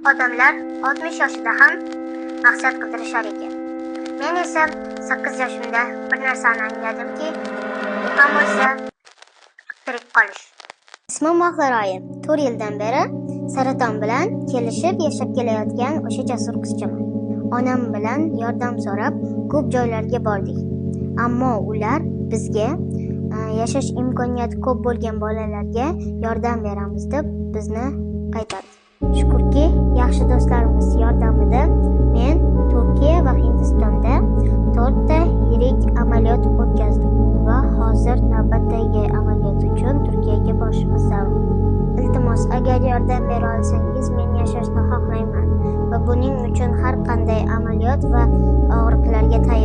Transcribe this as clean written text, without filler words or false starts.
Odamlar 60 yoshida ham maqsad qidirishar ekan. Men esa 8 yoshimda bir narsani angladimki, u ham bo'lsa tirik qolish. Ismim Mohliroyi. 4 yildan beri saraton bilan kelishib yashab kelayotgan o'sha jasur qizchaman. Onam bilan yordam so'rab ko'p joylarga bordik. Ammo ular bizga yashash imkoniyati ko'p bo'lgan bolalarga yordam beramiz deb bizni qaytardi. Shukurki, yaxshi do'stlarimiz yordamida men Turkiya va Hindistonda 4 ta yirik amaliyot o'tkazdim va hozir navbatdagi amaliyot uchun Turkiyaga borishimiz zarur. Iltimos, agar yordam bera olsangiz, men yashashni xohlayman va buning uchun har qanday amaliyot va og'riqlarga tayyor.